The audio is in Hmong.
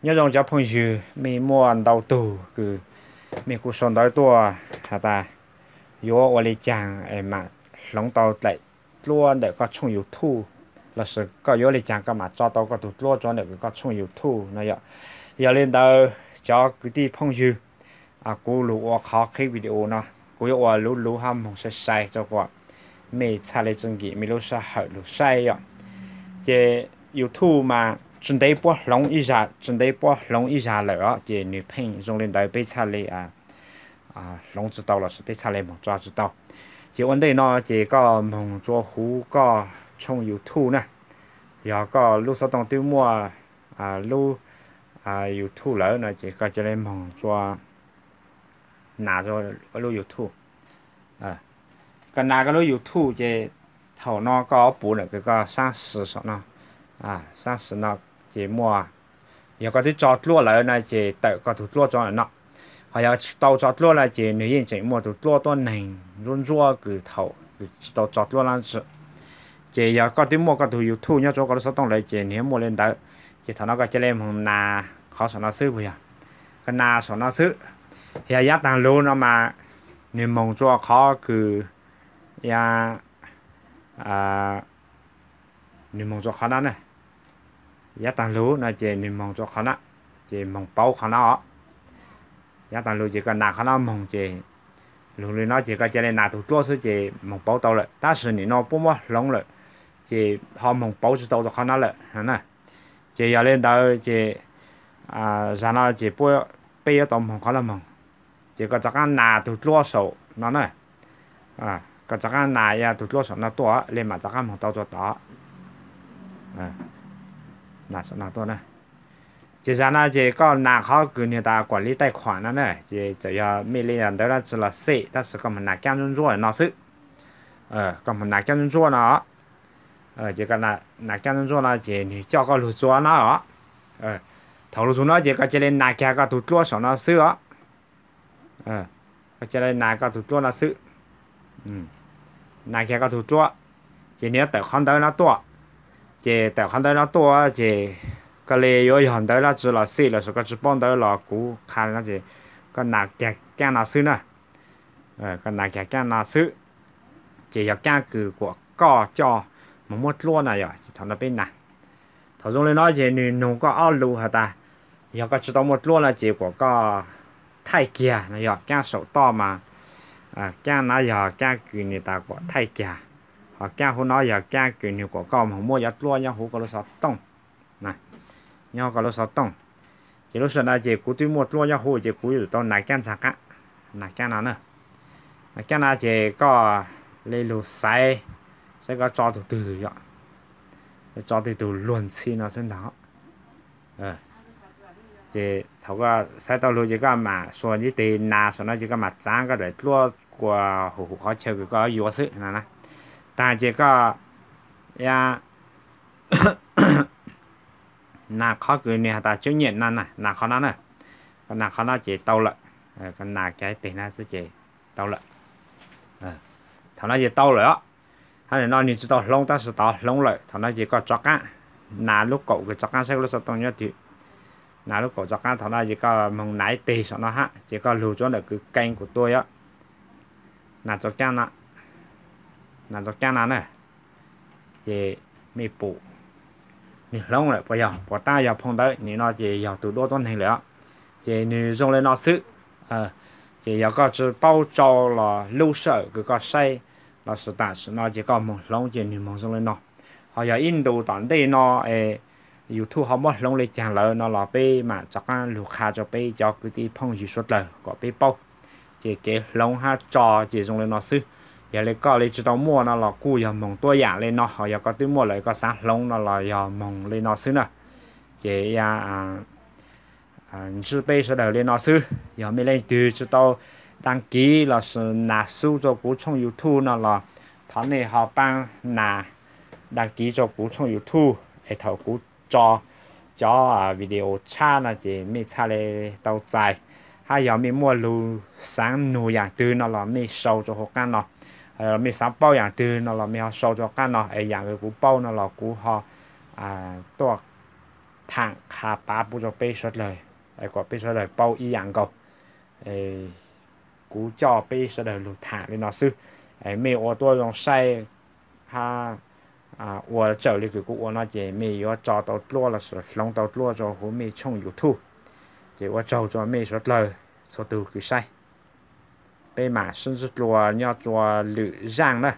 Nyob zoo cov phooj ywg, mej muaj ntau tug kws mej kuj sau ntawv tuaj has tas yuav ua le caag es mam hloov tau daim duab ntawm koj tshooj YouTube, lossis koj yuav le caag koj mam tso tau koj tug duab rua ntawm koj tshooj YouTube no yom. Yog le ntawd cov kwv tij phooj ywg, kuv lug ua qhov qhib video no, kuv yuav ua luv luv hab moog sai sai rua kom mej txhaj le txuj nkim mej lub sij hawm lug saib yom. Ces YouTube mas tsi ntev puab hloov ib zag, tsi ntev puab hloov ib zag lawm os, ces nwg pheej zoo le ntawd peb txhaj le hloov tsi tau lossis peb txhaj le moog tso tsi tau. Ces ua ntej no ces koj moog rua huv koj tshooj YouTube na. Yog koj lub xov tooj twb muaj lub YouTube lawm no ces koj ca le moog rua, nas lub YouTube. Koj nas koj lub YouTube ces thaum no koj puv ntawm kws koj saab xwm saum no, saab xwm no ces muaj, yog koj twb tso duab lawm na ces tawm koj tug duab rua ntawm no. Ho yog tsis tau tso duab na ces nwg yeej tseem muaj tug duab tuab neeg ntsuab ntsuab kws thaum kws tsis tau tso duab lab tsi. Ces yog koj twb muaj koj tug YouTube nyob rua koj lub xov tooj lawm ces nwg muaj le ntawd. Ces thaum no koj ca le moog nas qhov saum no xwb puas yog? Koj nas saum no xwb. Yog yav taag lug no mas nwg moog rua qhov kws, ya, nwg moog rua qhov no na. Yav taag lug no ces nwg moog rua qhov no, ces moog pauv qhov no os. Yav taag lug ces koj nas qhov no moog ces, lug le no ces koj ca le nas tug duab xwb ces moog pauv tau lawm. Tab sis nim no puab muab hloov lawm, ces ho moog pauv tsis tau rua qhov no lawm na. Ces yog le ntawd ces zag no ces peb yuav tau moog qhov no moog. Ces koj rov qaab nas tug duab saum no na. Koj rov qaab nas ya tug duab saum no tuaj le mam rov qaab moog tau rua tod. Ces zag no ces koj nas qhov kws nwg tas kuam li taij khuam no na, ces txawm yog mej le yog ntawv dlaab tsi los xij, tab sis koj moog nas kaab ntsuab ntsuab no xwb. Koj moog nas kaab ntsuab ntsuab no, ces koj nas kaab ntsuab ntsuab no ces nwg coj koj lug rua no os. Thaum lug rua no ces koj ca le nas kag koj tug duab saum no xwb os. Koj ca le nas koj tug duab no xwb. Nas kag koj tug duab, ces nwg yuav tawm qhov ntawv no tuaj. Ces tawm qhov ntawv no tuaj ces koj le yuav yog ntawv dlaab tsi los xij lossis koj tsis paub ntawv los kuv qha no ces koj nas kag kaab no xwb na. Koj nas kag kaab no xwb, ces yog kaab kws kuam koj coj moog muab duab na yom. Thaum no peb nas, thaum zoo le no ces nwg nug koj ob lus has tas, yog koj tsis tau muaj duab no ces kuam koj thaij kiag no yog kaab saum toj mas, kaab no yog kaab kws nwg tas kuam thaij kiag, ho kaab huv no yog kaab kws nwg kuam koj moog muab cov duab nyob huv koj lub xov tooj, nyob koj lub xov tooj. Ces lub sij hawm no ces kuv twb muaj duab nyob huv ces kuv yuav tsum tau nas kaab ntxag qaab, nas kaab no na. Nas kaab no ces koj le lug xaiv, saib koj tso tug twg yom, tso tug luag ntxhi no xwb ntag. Ces thaum koj xaiv tau lug ces koj mam xuas ib teg nas saum no ces koj mam txaav koj daim duab kua huv huv qhov chaw kws koj yuav xwb no na. Taag ces koj ya nas qhov kws nwg has tas tswb nyem no na, nas qhov no na. Koj nas qhov no ces tau lawm. Koj nas kiag ib teg no xwb ces tau lawm. Thaum no ces tau lawm os. Hab nim no nwg tsis tau hloov tab sis tod hloov lawm. Thaum no ces koj rov qaab nas lub kaum kws rov qaab saib koj lub xov tooj nyob twg. Nas lub kaum rov qaab, thaum no ces koj moog nas ib teg saum no hab ces koj lug rua ntawm kws kees kuv tua yom. Nas rua kaab no, nas rua kaab no na. Ces mej pum nwg hloov lawm puas yog? Puas tab yog phoo ntawv? Nim no ces yog tug duab tuab neeg lawm os. Ces nwg zoo le no xwb. Ces yog koj tsis paub tsau los lub sij hawm kws koj saib lossis tam sim no ces koj moog hloov ces nwg moog zoo le no. Ho yog ib ntus tom ntej no es YouTube ho muab hloov le caag lawm no los peb mam rov qaab lug qha rua peb cov kwv tij phooj ywg suav dlawg kom peb paub. Ces kev hloov hab tso ces zoo le no xwb. Yog le koj le tsis tau muaj no los kuj yog moog tuab yaam le no, ho yog koj twb muaj lawm koj xaav hloov no los yog moog le no xwb na. Ces ya ntsib peb sawv daws le no xwb. Yog mej leej twg tsis tau đăng ký lossis nas sub rua kuv tshooj YouTube no los thov nej ho paab nas đăng ký rua kuv tshooj YouTube es thaum kuv tso cov video tshab no ces mej txhaj le tau txais. Hab yog mej muaj lug xaav nug yaam twg no los mej sau rua huv qaab no. Mej xaav paub yaam twg no los mej ho sau rua huv qaab no es yaam kws kuv paub no los kuv ho tuaj tham qha pav pub rau peb suav dlawg, kom peb suav dlawg paub ib yam nkaus. Kuv coj peb suav dlawg lug tham li no xwb. Mej ua tuab zoo saib hab ua tsaws li kws kuv ua no ces mej yuav tso tau dluab los sis hloov tau dluab rau huv mej tshooj YouTube. Ces ua tsaug rua mej suav dlawg txhua tug kws saib. Peb mam sib ntsib dlua nyob rua lwm zaaj na.